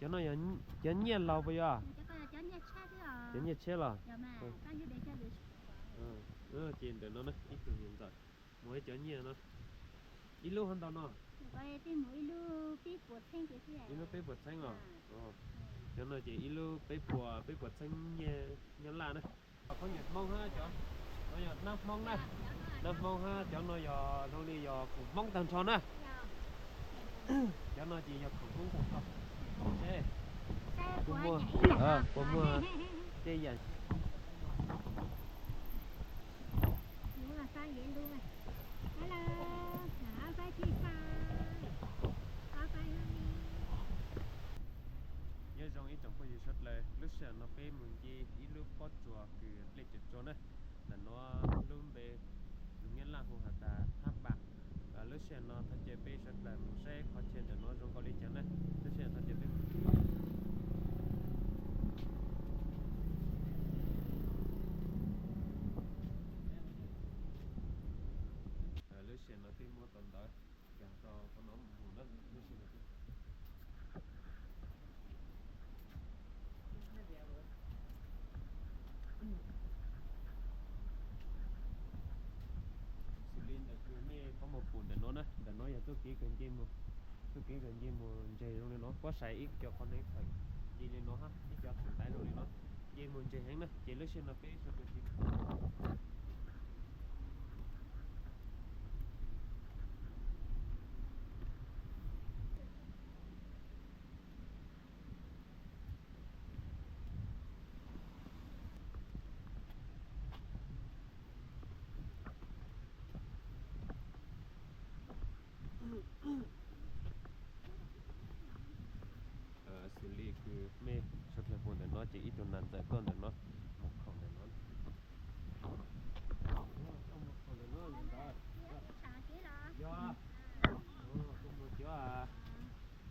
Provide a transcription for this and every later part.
Cov no yog cov nyiaj laus puas yog? Cov nyiaj tshiab los? Ces ntawm no ib tug niam ntxawm muag ib cov nyiaj no, ib lub hov ntau no, ib lub peb puas txheeb os. Cov no ces ib lub peb puas, peb puas txheeb nyiaj Nyab Laj na. Phooj ywg Hmoob hab, cov no yog hnab Hmoob na, hnab Hmoob hab, cov no yog zoo li yog khoom Hmoob tag nrho na. Cov no ces yog khoom Hmoob tag nrho. Puas muaj, puas muaj tej yam. Nyob zoo ib tsoom phooj ywg suav dlawg, lub sij hawm no peb mus nce ib lub pob tsuas kws dlej cuam tsua na. Ntawm no lub npe lus Nyab Laj hu has tas Thab Npas. Lub sij hawm no thov caw peb suav dlawg mus saib qhov chaw ntawm no zoo nkaus li cas na. Lub sij hawm thov caw peb, lub sij hawm no peb muab tau ntawv kag rau qhov no mus na. Xws li ntawm kws mej pom mus pum ntawm no na, ntawm no yog txuj kev kawg nce mus, txuj kev kawg nce mus ntseg zoo li no, puab sai ib co qhov neeb thawm nce li no hab, ib co thawm ntaiv zoo li no, nce mus ntseg heev na, ces lub sij hawm no peb suav dlawg Xws li kws mej suav dlawg pum ntawm no ces ib tug nam ntxawm tuaj ntawm no, mus khaum ntawm no.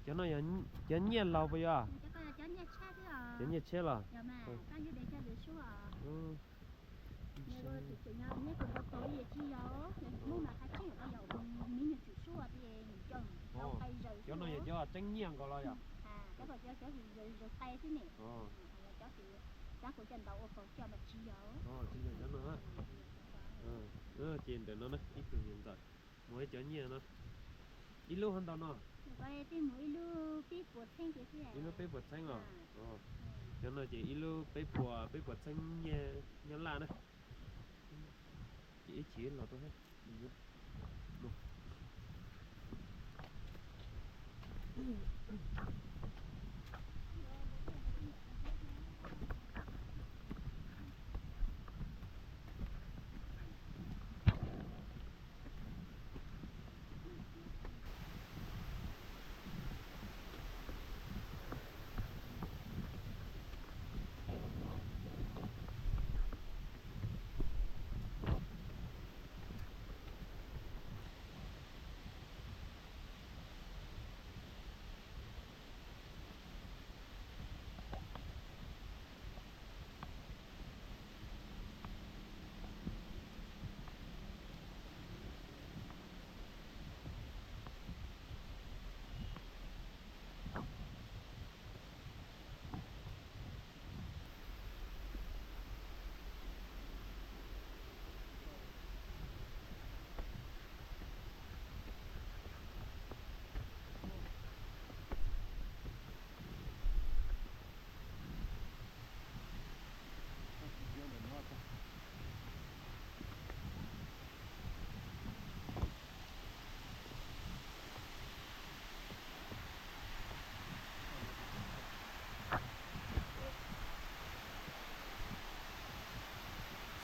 Cov no yog cov nyiaj laus puas yog? Cov nyiaj tshiab los? Cov no yog cov tseeb nyiaj nkaus los yog? Tsis yog cov no. Ces ntawm no ib tug niam ntxawm muag ib cov nyiaj no, ib lub hov ntau no, ib lub peb puas txheeb os. Cov no ces ib lub peb puas, peb puas txheeb nyiaj Nyab Laj na. Ces ib chim los rau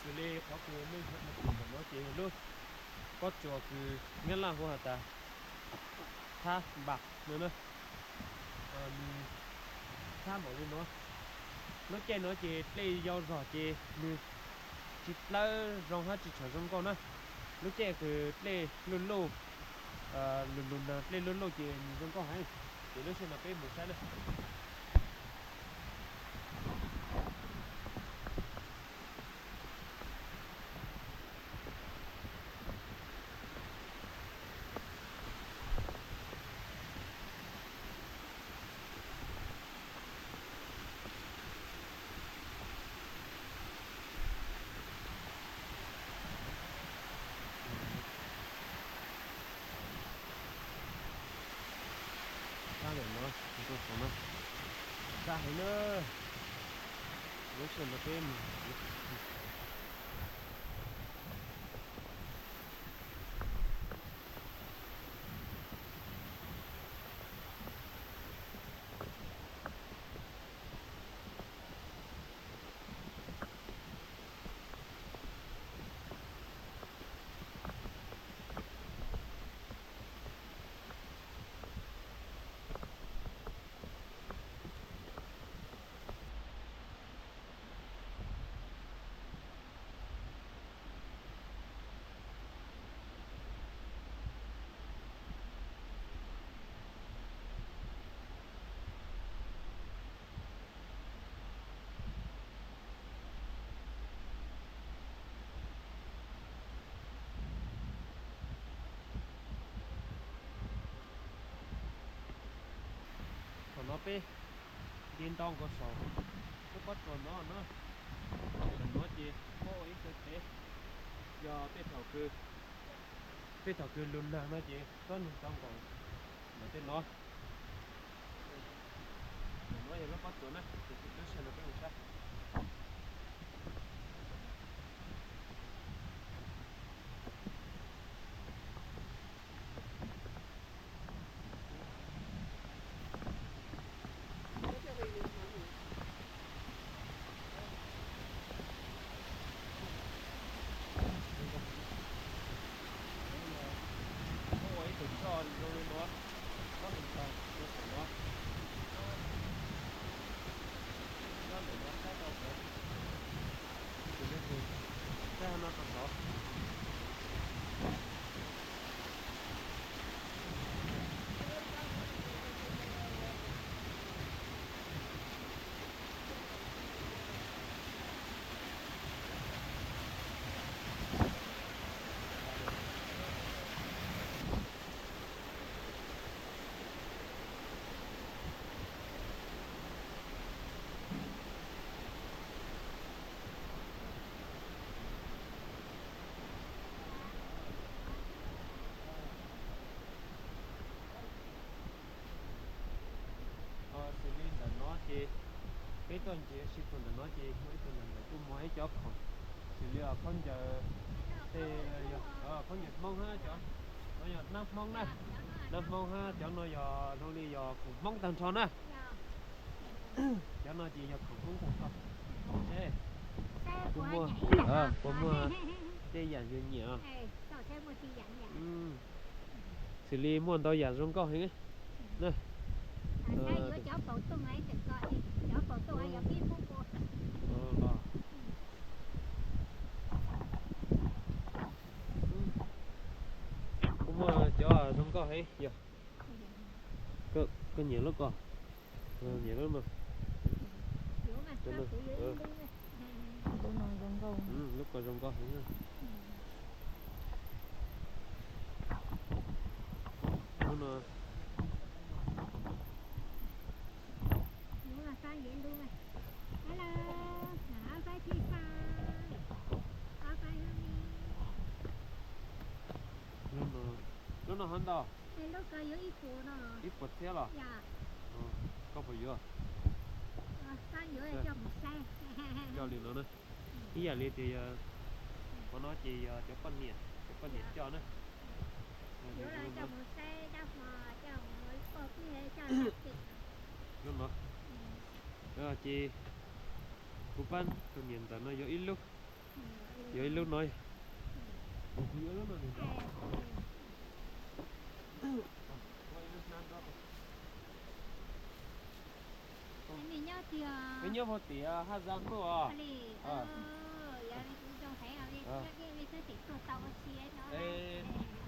Xws li qhov kws mej ntawm no ces lub pob tsuas kws Nyab Laj hu has tas Thab Npas no na. Nws thab npaum li no. Lub caij no ces dlej yau zog ces nws tsis dlawb zoo hab tsis tshua zoo nkauj na. Lub caij kws dlej luj luj, lug lug nag dlej luj luj ces nws zoo nkauj heev. Ces lub sij hawm no peb mus saib na. Rau saum no, sab heev na. Lub sij hawm no peb mus. Thaum no peb nce nto nkaus saum lub pob tsuas no na. Tam no ces muaj ib txoj kev, yog tej thaum kws, tej thaum kws lug nag no ces txhob nug tau nkaus ntawm tej no. Tam no yog lub pob tsuas na, ces peb tub sab no peb mus sab. Ua ib tug tso zoo li no, txhob nug tau, ua saum no. Nyob ntawm no saib tau sawv. Saib no tau sawv. Xws li ntawm no ces peb tuaj nce ua si txog ntawm no ces muaj ib tug nam ntawd kuj muag ib cov khoom, xws li khaub ncaws, tej khaub ncaws Hmoob hab cov no yog hnab Hmoob na, hnab Hmoob hab cov no yog zoo li yog khoom Hmoob tag nrho na. Cov no ces yog khoom Hmoob tag nrho. Puas muaj, puas muaj tej yam yus nyiam? Xws li muaj ntau yam zoo nkauj heev. Kuv muaj cov zoo nkauj heev yog. Koj nyiam lub ko? Nyiam lub no. Lub ko zoo nkauj heev. Lub no. Lub no hov ntau. Ib puas txhiab los? Koj puas yuav? Coj li no na. Ib yam li tias yog qhov no ces yog cov poj niam, cov poj niam coj na. Lub no ces kuv pab tus niam ntxawm no yuav ib lub, yuav ib lub no. Kuv yuav lub no. Peb nyob puag tim Haj Zaj Hmoob os.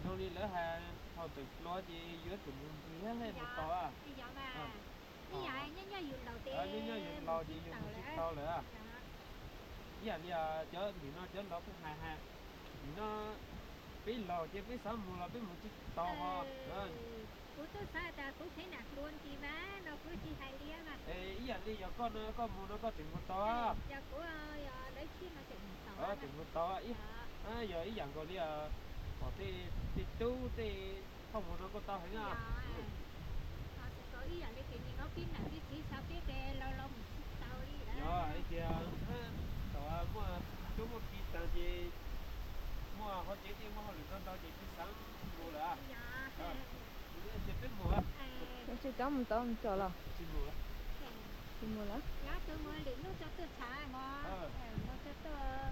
Zoo li lawv hais thaum tseem hluas ces yuav tsum mus ncig thiab thiaj mus tau. Nyob nyob yus laus ces yus mus tsis tau lawm. Ib yam li cov nim no cov laus kuj hais hais, nim no peb laus ces peb xav mus los peb mus tsis tau os. Kuv twb xav tas kuv pheej nam hluas ntxiv mas no kuv tsis hais li mas. Ib yam li yog koj no koj mus no koj tseem mus tau. Yog kuv yog lawv tsib no tseem mus tau. Tseem mus tau. Yog ib yam nkaus li pom tej tub tej thooj mus no kuj tau heev. Ib yam li tias nim no pib nam pib txiv xav pib ces los los mus tsis tau li lawm. Yog hais tias thaum muaj cuab muaj ki tas ces muaj hauv tsev thiaj muaj hauj lwm ntau ntau ces tsis xav mus lawm. Ces peb mus. Tsis cov mus tod mus tso los tsis mus lawm. Tsis mus lawm. Yog tus mus lwm hnub tso tuaj tshav mog. Mus tso tuaj.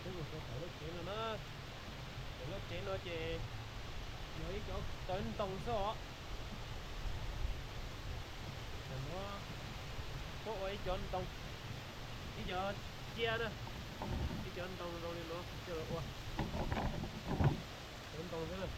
Peb mus rau tom lub tsev no na. Tom lub tsev no ces yog ib cov tawv ntoo xwb os. Tam no puab ua ib cov ntoo, ib cov cia na, ib cov ntoo zoo li no coj los ua tawv ntoo xwb na.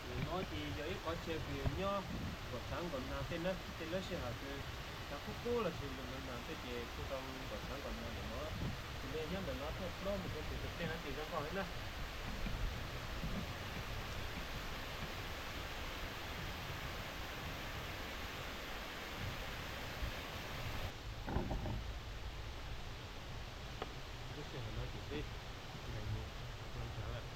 Nim no ces yog ib qhov chaw kws nyob nkaum tsav nkaum nag tej na, tej lub sij hawm kws tsav kub kub los sis nkaum nag tej ces kuj tau nkaum tsav nkaum nag ntawm no. Ces nyob ntawm no tuaj plaub mus rau tim tus tej no ces zoo nkauj heev na. Lub sij hawm no ces peb nqes mus rau nrad lawm.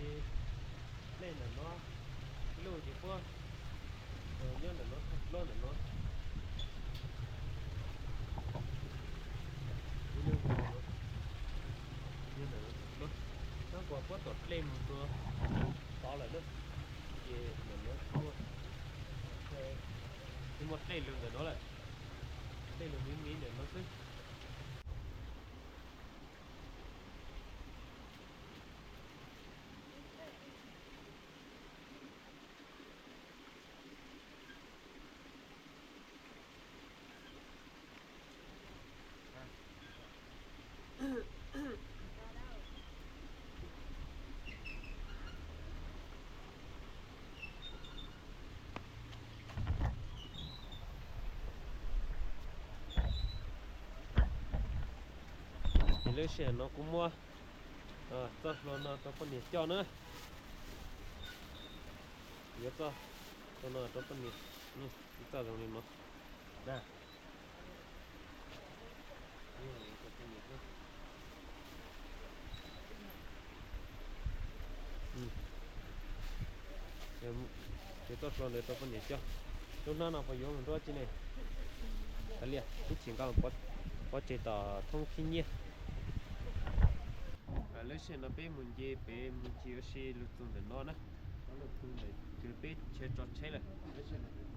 Dlej ntawm no, luj ces puab nyob ntawm no, thaj plaub ntawm no. Ib lub, tab kuas puab tom dlej mus rua tod lawm na, ces ntawm no tuaj, tsis muaj dlej lug ntawm no lawm, dlej lug miv miv ntawm no xwb. Ces lub sij hawm no kuv muab txoj hlua no rau poj niam coj na. Yuav txoj hlua no rau poj niam, txoj zoo li no. Ces txoj hlua ntawd rau poj niam coj. Lub hnab no puas yuav mus nruab tsi ne? Kav liam, ib chim nqa pov tseg tom thoob khib nyiab. Lub sij hawm no peb mus nce pem mus ncig ua si lug txug ntawm no na. Lug txug ntawm chaw peb chaw tso tsheb lawm. Lub sij hawm no kuv